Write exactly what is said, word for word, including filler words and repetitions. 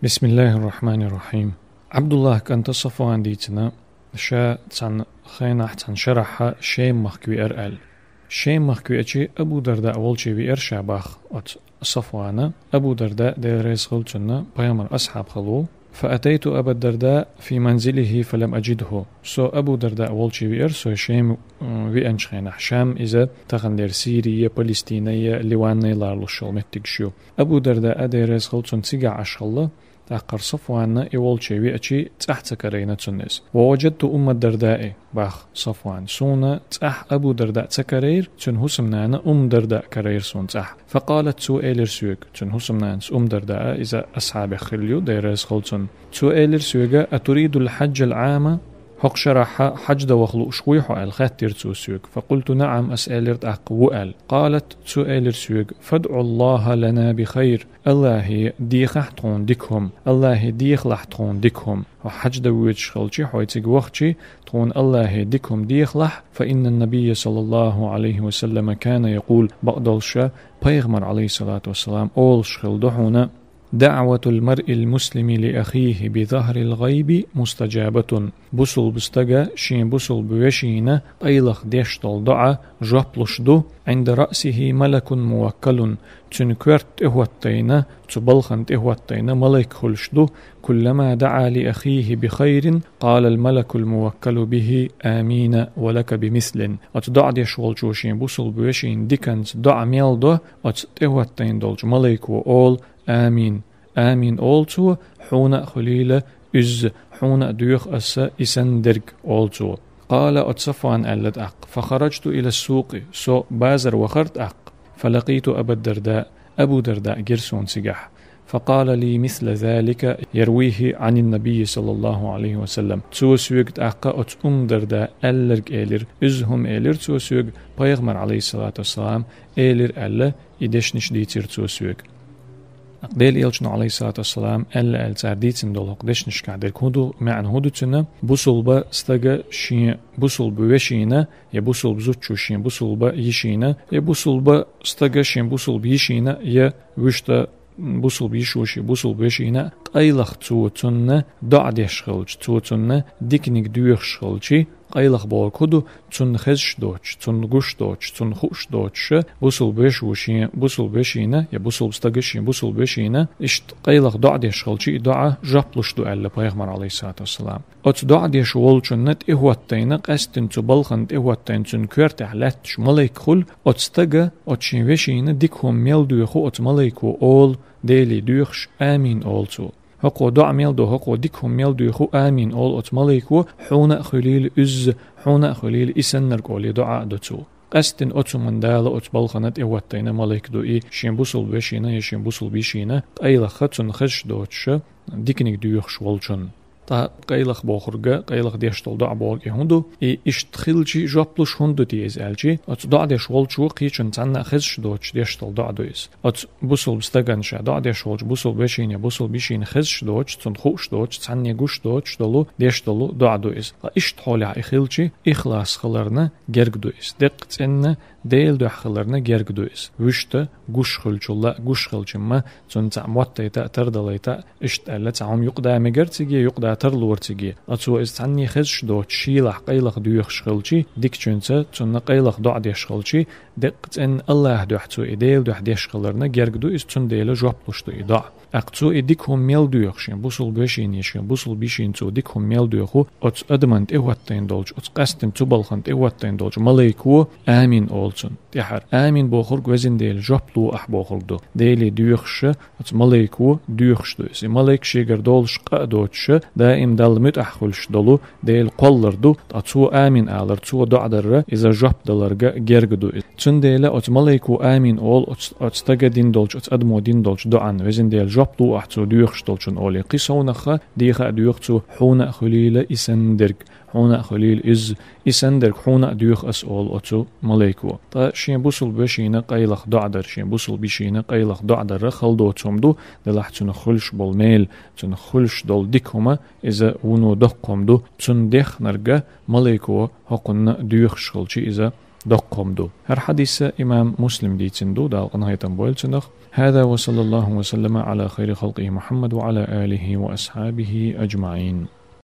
بسم الله الرحمن الرحيم. Ӏабдуллахь кӀанта Сафвана дийцина, ша цхьан хенахь, цхьан шарахь Шем махка веара аьлла. Шем махка веача Абу Дарда волчу веара ша, бах оцу Сафвана. Абу Дарда, Дела реза хуьлда цунна, пайхамаран асхьаб хилла ву. فأتيت أبا الدرداء في منزله فلم أجده. Со Абу Дарда волчу веара, со Шем, м, веанчу хенахь. Шам иза тахана дерг Сирия, Палестина я Ливанна лоруш йолу меттигаш ю. Абу Дарда, Дела реза хуьлда цунна, цигахь Ӏаш хилла. ТӀаккха Сафвана и волчу веача цӀахь ца карийна цунна иза. ووجدت أم الدرداء, бах Сафвана. Суна цӀахь Абу Дарда ца карийра, цуьнан хӀусамнана Умму Дарда карийра суна цӀахь. فقالت, цо элира соьга, цуьнан хӀусамнанас Умму Дарда, иза асхьабех хилла ю, Дела реза хуьлда цунна. Цо элира соьга: أتريد الحج العام؟ ХӀокху шарахь хьаьж дан ваха лууш вуй хьо аьлла, хаьттира цо соьга. فقلت: نعم, ас элира тӀаккха ву аьлла. قالت, цо элира соьга: فادع الله لنا بخير. Аллахье дехахь тхуна дика хӀума, Аллахье дехалахь тхуна дика хӀума. Хьо хьаьж дан воьдуш хилча, хьо цига вахча, тхуна Аллахье дика хӀума дехалахь, فإن النبي صلى الله عليه وسلم كان يقول, бакъдолуш, пайхамар, Ӏалайхиссалату вассалам, олуш хилла ду хьуна: دعوة المرء المسلم لأخيه بظهر الغيب مستجابة. Бусулба стага шен бусулба вешина къайлаха деш долу доӀа жоп луш ду: عند رأسه ملك موكل, цуьнан коьрта тӀехӀоттийна, цу балхана тӀехӀоттийна малайк хуьлуш ду, كلما دعا لأخيه بخير قال الملك الموكل به: آمين ولك بمثل. Оцу доӀа деш волчо шен бусулба вешина диканца доӀа мел до, оцу тӀехӀоттийна долчу малайко олу: آمين. آمين олу цо, хьуна а хуьлийла изза, хьуна а доьху аса и санна дерг, олу цо. قال, оцу Сафвана аьлла тӀаккха: فخرجت إلى السوق, со базар вахара тӀаккха, فلقيت أبا الدرداء, Абу Дарда гира суна цигахь. فقال لي مثل ذلك يرويه عن النبي صلى الله عليه وسلم. Цо соьга тӀаккха оцу Умму Дарда аьлларг элира, изза хӀума элира цо соьга, пайхамар, Ӏалайхиссалату вассалам, элира аьлла, и дешнаш дийцира цо соьга. Делан элчано, Ӏалайхиссалату вассалам, аьлла аьлла цара дийцина долу хӀокху дешнашкахь дерг хӀун ду, маьӀна хӀун ду цуьнан? Бусулба стага шен бусулба вешина, я бусулба зудчо шен бусулба йишина, я бусулба стага шен бусулба йишина, я вуьшта бусулба йишо шен бусулба вешина къайлаха цо цунна доӀа деш хилча, цо цунна диканиг доьхуш хилча, къайлаха бохург хӀун ду? Цунна хезаш доцуш, цунна гуш доцуш, цунна хууш доцуш, бусулба вешо шен бусулба вешина я бусулба стага шен бусулба вешина иштта къайлаха доӀа деш хилча, и доӀа жоп луш ду аьлла пайхамар, Ӏалайхиссалату вассалам. Оцу доӀа деш волчунна тӀехӀоттийна, къаьстина цу балхана тӀехӀоттийна цуьнан коьртехь лаьтташ малайк хуьлу, оцу стага, оцу шен вешина дика хӀума мел доьху оцу малайко олу, Деле доьхуш, амин олу цо. ХӀокхо доӀа мел до, хӀокхо дика хӀума мел доьху, амин олу оцу малайко, хьуна а хуьлийла изза, хьуна а хуьлийла и саннарг олий доӀа а до цо. Къаьстина оцу хӀуманна Дала оцу балхана тӀехӀоттийна малайк ду и, шен бусулба вешина я шен бусулба йишина къайлаха, цунна хезаш доцуш, диканиг доьхуш волчунна. Ткъа къайлаха бохург, къайлаха деш долу доӀа бохург и хӀун ду? И иштта хилча, жоп луш хӀунда ду те иза аьлча, оцу доӀа деш волчо кхечунна цхьанна а хезаш доцуш деш долу доӀа ду иза. Оцу бусулба стагана, ша доӀа деш волчу бусулба вешина я бусулба йишина хезаш доцуш, цунна хууш доцуш, цхьанне гуш доцуш долу, деш долу доӀа ду иза. Ткъа иштта хьолехь и хилча, ихлас хиларна герга ду иза. Деккъа цӀенна Делан дуьхьа хиларна герга ду иза. Вуьшта гуш хуьлучул а, гуш хилча-м, цунна цхьаъ моттайта а, тардалайта а, иштта аьлла, цхьа хӀума юкъадан мегар цига, юкъадан тарлора цига. Ткъа цо иза цхьанне хезаш доцуш, шийлахь къайлаха доьхуш хилча, дикачуьнца цунна къайлаха доӀа деш хилча, деккъа цӀенна Аллахьан дуьхьа цо и Делан дуьхьа деш хиларна герга ду иза, цундела жоп луш ду и доӀа. ТӀаккха цо и дика хӀума мел доьху шен бусулба вешина я шен бусулба йишина, цо дика хӀума мел доьху, оцу адаман тӀехӀоттийна долчу, оцу къаьстина цу балхана тӀехӀоттийна долчу малайко амин олу цунна. ТӀаьхьара амин бохург Везан Дела жоп ло ахь бохург ду. Деле доьхуш, оцу малайко доьхуш ду иза. И малайк шегара долуш къа а доцуш, даим Далла муьтӀахь хуьлуш долу, Дела кхоллар ду, ткъа цо амин алар, цо доӀа дарра, иза жоп даларга герга ду иза. Цундела оцу малайко амин олу оцу, оцу стага дина долчу, оцу адамо дина долчу доӀан, Везан Дела жоп ло ахь цо доьхуш долчунна олий. Кхин совнаха деха а доьху цо, хьуна а хуьлийла и санна дерг, хьуна а хуьлийла изза, и санна дерг хьуна а доьху ас олу оцу малайко. Ткъа шен бусулба вешина къайлаха доӀа дар, шен бусулба йишина къайлаха доӀа дарра хала доцу хӀума ду, делахь цунах хуьлуш болу мел, цунах хуьлуш долу дика хӀума, иза вуно доккха хӀума ду, цунна дехнарга малайко хӀокхунна доьхуш хилча иза, доккха хӀама ду. ХӀара хьадис имам Муслима дийцина ду, Дала къинхетам бойла цунах. هذا وصلى الله وسلم على خير خلقه محمد وعلى آله وأصحابه أجمعين.